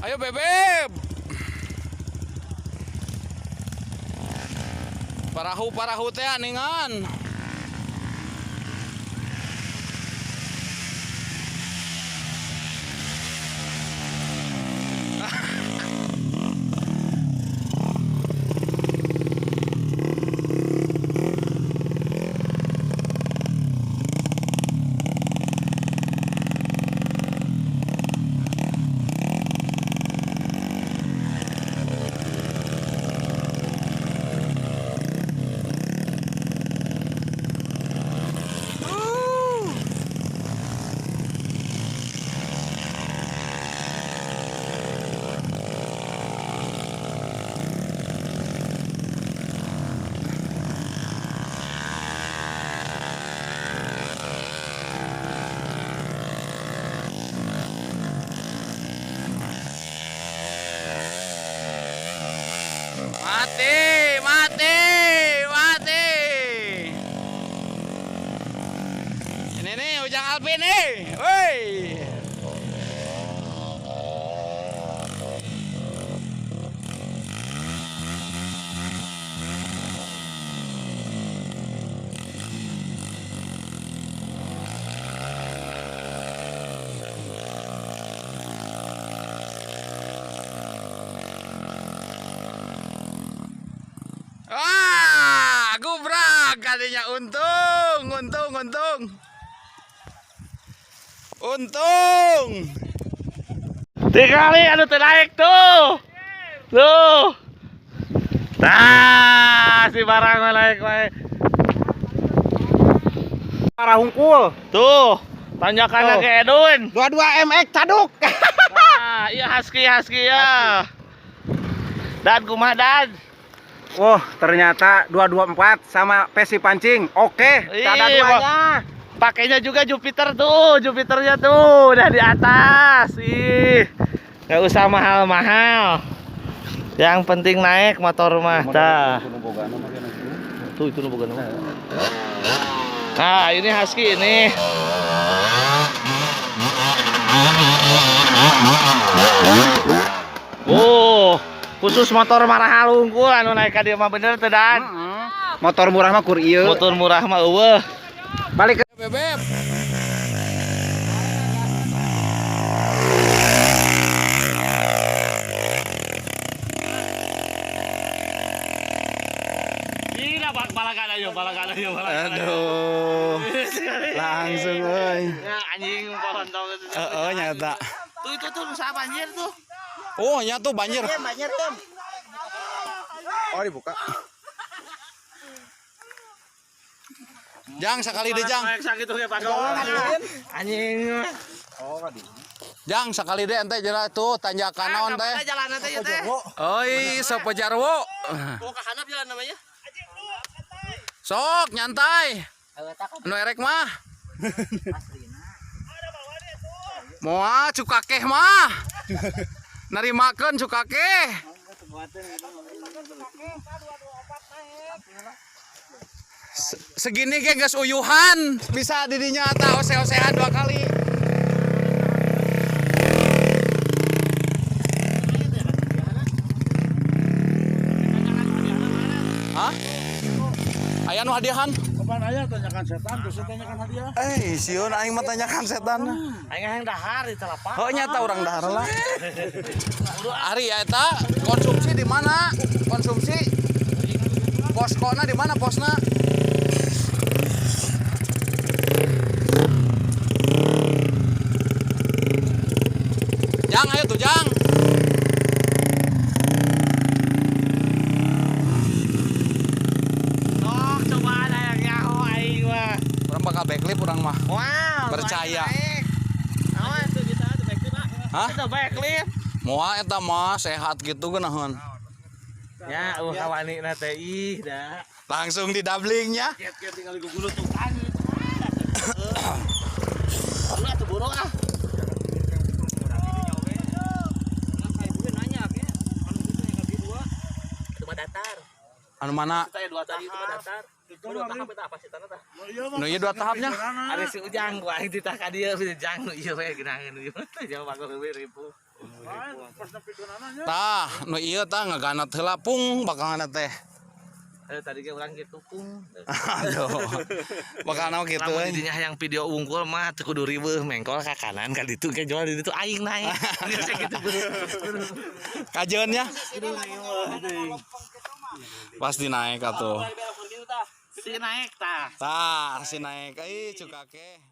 Ayo bebeb. Parahu-parahu teh aningan. Mati, mati, mati. Ini nih Ujang Alvin nih. Woi. Wah, gubrak kalinya, untung, untung, untung. Untung. Tiga kali anu teu naik tuh. Tuh. Nah, si barang mah naik wae. Parah hungkul. Tuh, tanjakanna Tuh. ke Edun. 22 MX caduk. Nah, iya husky husky ya. Dan kumaha dan? Wah, ternyata 224 sama pesi pancing. Oke, tak ada Ih, duanya. Pakainya juga Jupiter tuh, Jupiternya tuh udah di atas. Ih, nggak usah mahal-mahal. Yang penting naik motor mah. Tah. Tuh itu nu boga nama. Nah, ini husky ini. Oh, khusus motor marahal unggul anu naik ka dieu mah bener teu Dan? Motor murah mah kur ieu. Motor murah mah eueuh. Balik ke Bebeb. Gila balagan ayo, balagan ayo, balagan. Aduh. Langsung euy. Ya anjing pohon tong. Heeh nyata. Tuh itu tuh usaha banjir tuh. Oh, nya tuh banjir. Banjir, Tim. Oh, dibuka. Jang sekali deh, Jang. Naik sakit tuh kayak pakai. Anjing. Jang sekali deh ente jera tuh tanjakan naon teh. Jalan teh ieu teh. Oi, Sopo Jarwo. Mau ke handap jalan namanya. Sok nyantai. Nu erek mah. Moal cukakeh mah. Narimakeun cukakeh. Segini ge geus uyuhan, bisa didinya ta ose-osehan dua kali. Hah? Aya nu hadiahan? Kapan aya tanyakan setan, terus tanyakan hadiah. Eh, sieun aing mah tanyakan setan. Aing hayang dahar di telapak. Oh nyata orang dahar lah. Ari ya eta konsumsi di mana? Konsumsi poskona di mana posna? Jang, ayo tuh Jang. Sok cobaan hayang nyaho aing mah. Urang bakal backflip urang mah. Wow, Percaya. Awas tuh bisa tuh backflip, Pak. Hah? Itu backflip. Moal eta mah sehat gitu geunaheun. Ya, kawani na teh ih dah. Langsung di doublingnya. Kiat-kiat tinggal gugulutukan gitu. Buru atuh buru ah. Anu mana? Saya dua tadi itu mah datar. Dua tahap eta apa sih tanah tah? Nu ieu dua tahapnya. Ada si Ujang gua aing ditah ka dieu si Ujang nu ieu we geunaheun ieu. Jauh bagus we ribu. Lain pas nepikeun anaknya. Tah, nu ieu tah ngaganat heula pung bakalna teh. Aduh, tadi ge urang gitu pung. Aduh. Bakalna gitu Lamun euy. didinya yang video unggul mah teu kudu riweuh, mengkol ka kanan ka ditu ke jual di ditu aing naik. Geus gitu. Kajeun nya. Pasti naik atuh. Si naik tah. Tah, si naik euy cukake.